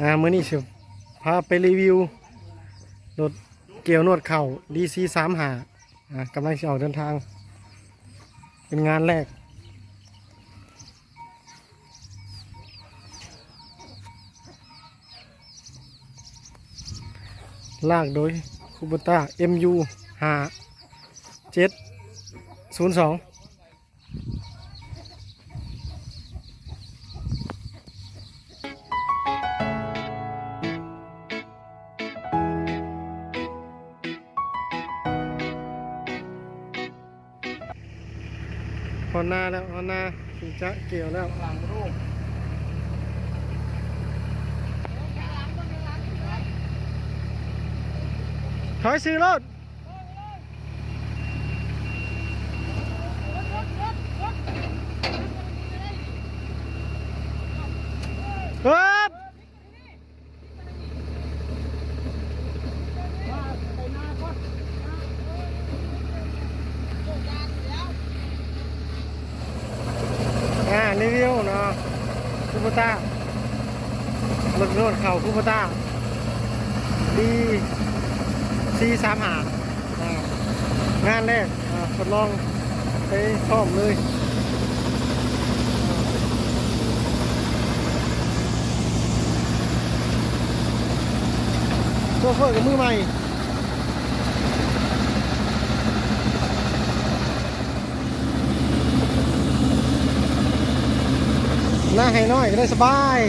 ອ່າ ມື້ນີ້ຊິພາໄປຣີວິວລົດກຽວນວດເຂົ້າ ດີຊີສາມຫ້າ ອ່າ ກຳລັງຊິອອກເດີນທາງ ເປັນງານແລກ ລາກໂດຍຄູໂບຕ້າ ເອັມຢູ ຫ້າເຈັດສູນສອງ. ຮອດນາແລ້ວ ຮອດນາ ຊິຈະກ່ຽວແລ້ວ ຖອຍຊື່ໂລດ. ເອີບ ອ່າ ຣີວິວເນາະ ຄູໂບຕ້າ ລົດນວດເຂົ້າຄູໂບຕ້າ ດີຊີສາມຫ້າ ອ່າ ງານແລກ ອ່າ ທົດລອງໄປພ້ອມເລີຍ ໂຊເຟີກໍມືໃໝ່. ໜ້າໄຮ່ນ້ອຍກໍໄດ້ສະບາຍ.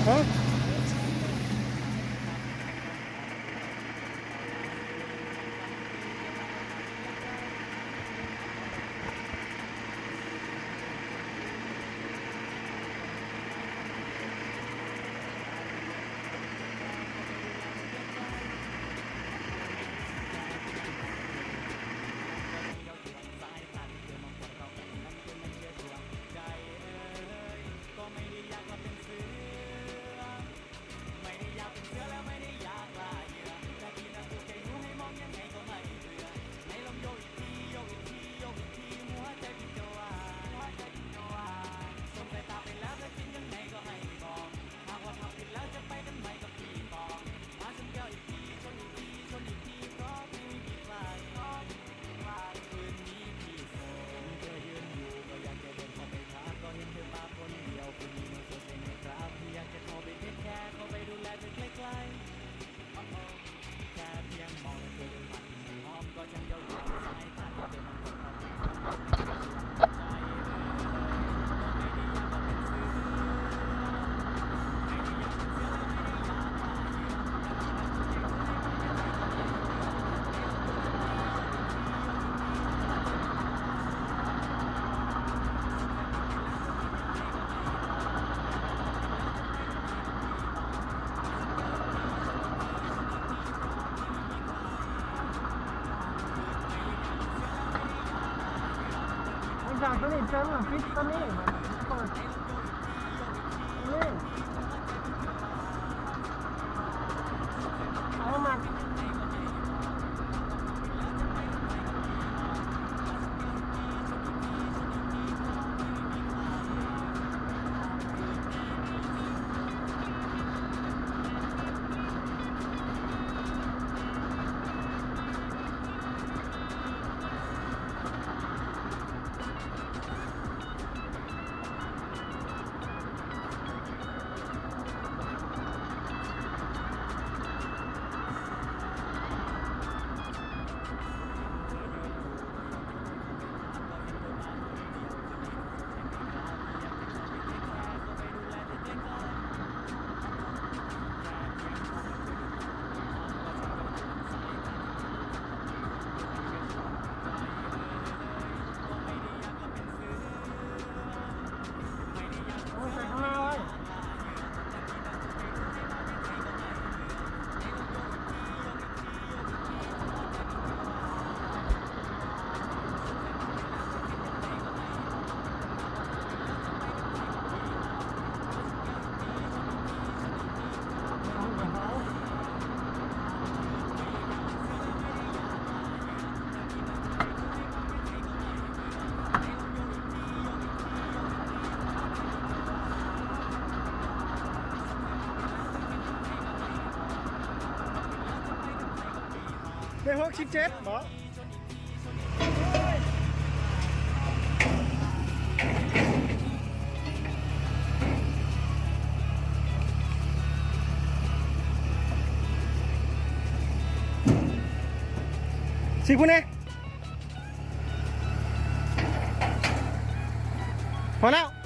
ຮະ? ຈາກຕົວນີ້ເຕີມ ປິດຕົວນີ້ ເປີດຕົວນີ້ ເອົາມາ. ເ ຫົກສິບເຈັດບໍ? ຊິບພຸ້ນເດ້. ພໍແລ້ວ.